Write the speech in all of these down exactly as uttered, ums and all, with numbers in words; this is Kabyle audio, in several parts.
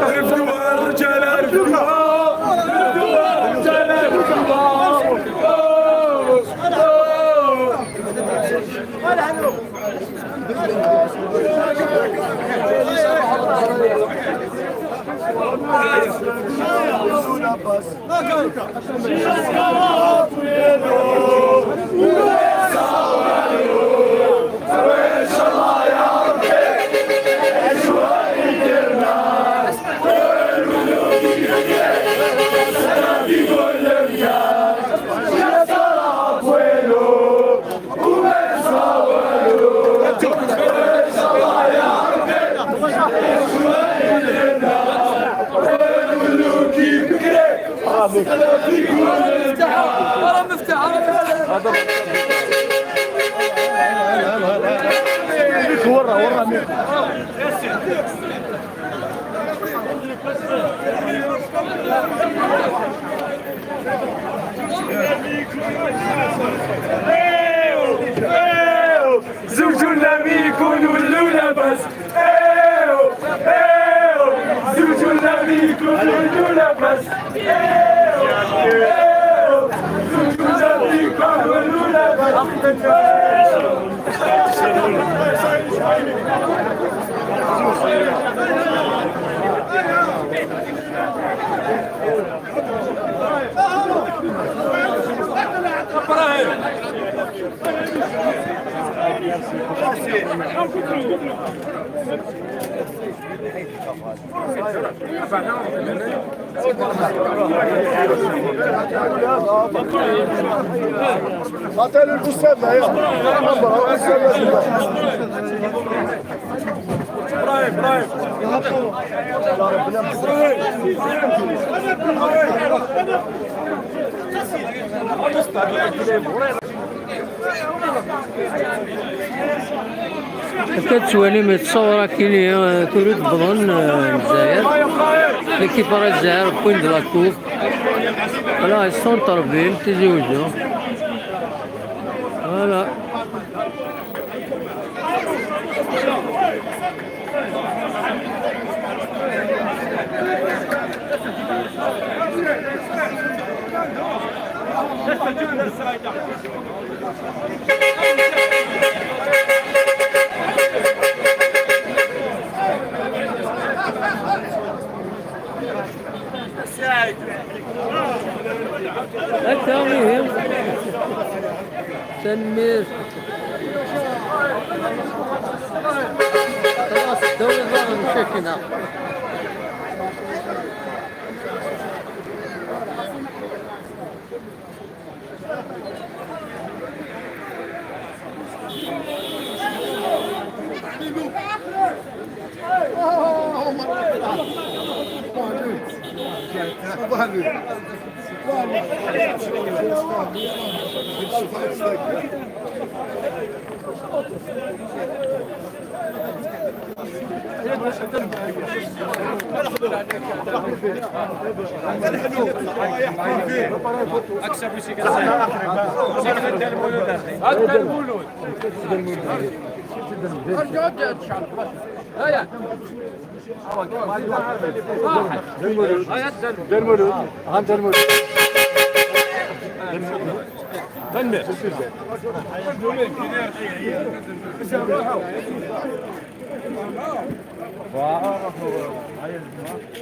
رفدوها الرجالة، رفدوها. زوج النبي يكونوا اللولة بس. ايو، ايو، زوج النبي يكونوا اللولة بس. ايو، ايو، زوج النبي يكونوا اللولة بس. ايو. عطينا الأستاذ هيا. إبراهيم، إبراهيم. Akka tettwalim ttṣawra kini, eh, tura d-wwḍen, eh, Lezzayer. L'équipe n Lezzayer wwin-d la coupe. Voilà, ils sont en train de Tizi Ouzou. Voilà. Akka ihi. Tanemmirt. Xalaṣ, ddaw iḍarren, cakna.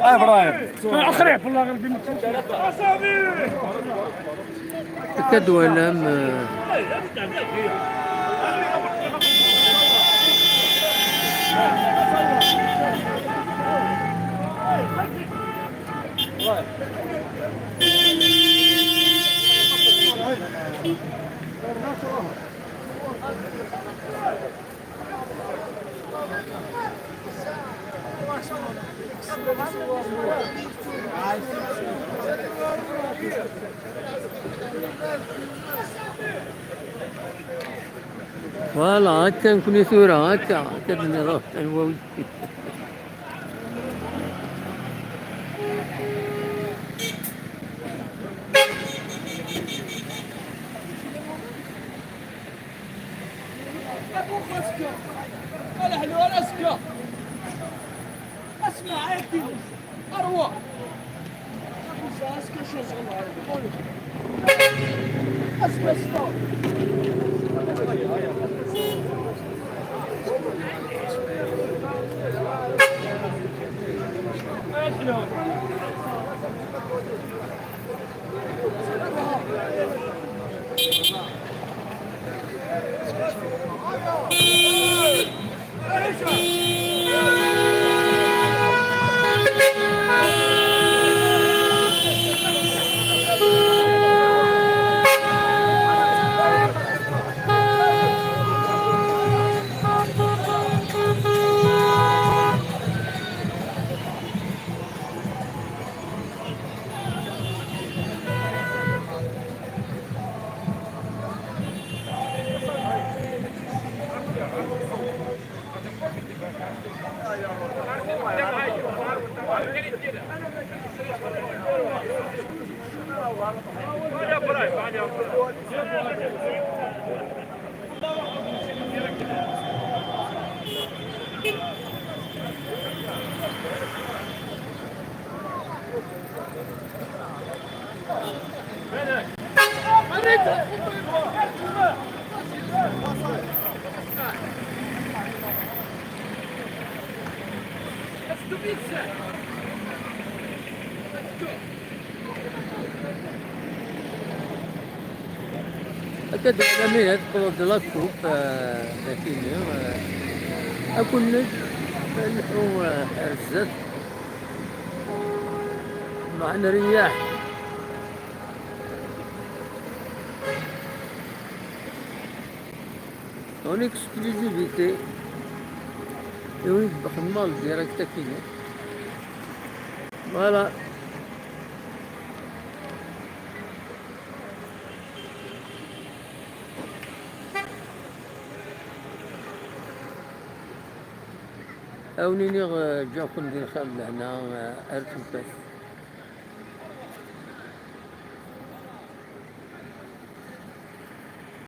آه، إبراهيم. آه، خريف، والله غير بنت. Akka d-twalam, eh, Voilà, akka nekni tura, akka, akka d-nniḍ, anwa wi-, Ala ḥlu ara azekka. Asma ɛeddi. Arwa. Asma sfa. Akka d-, d la coupe, euh, d akini, euh, ad ken-neǧǧ ad nḥu, euh, ar zdat. Nruḥ nreyyeḥ. En exclusivité. Et oui, xedmeɣ le direct akini. Voilà. Ad wen-iniɣ, eh, ǧǧiɣ-ken di lxir d lehna, eh, ar tumpat.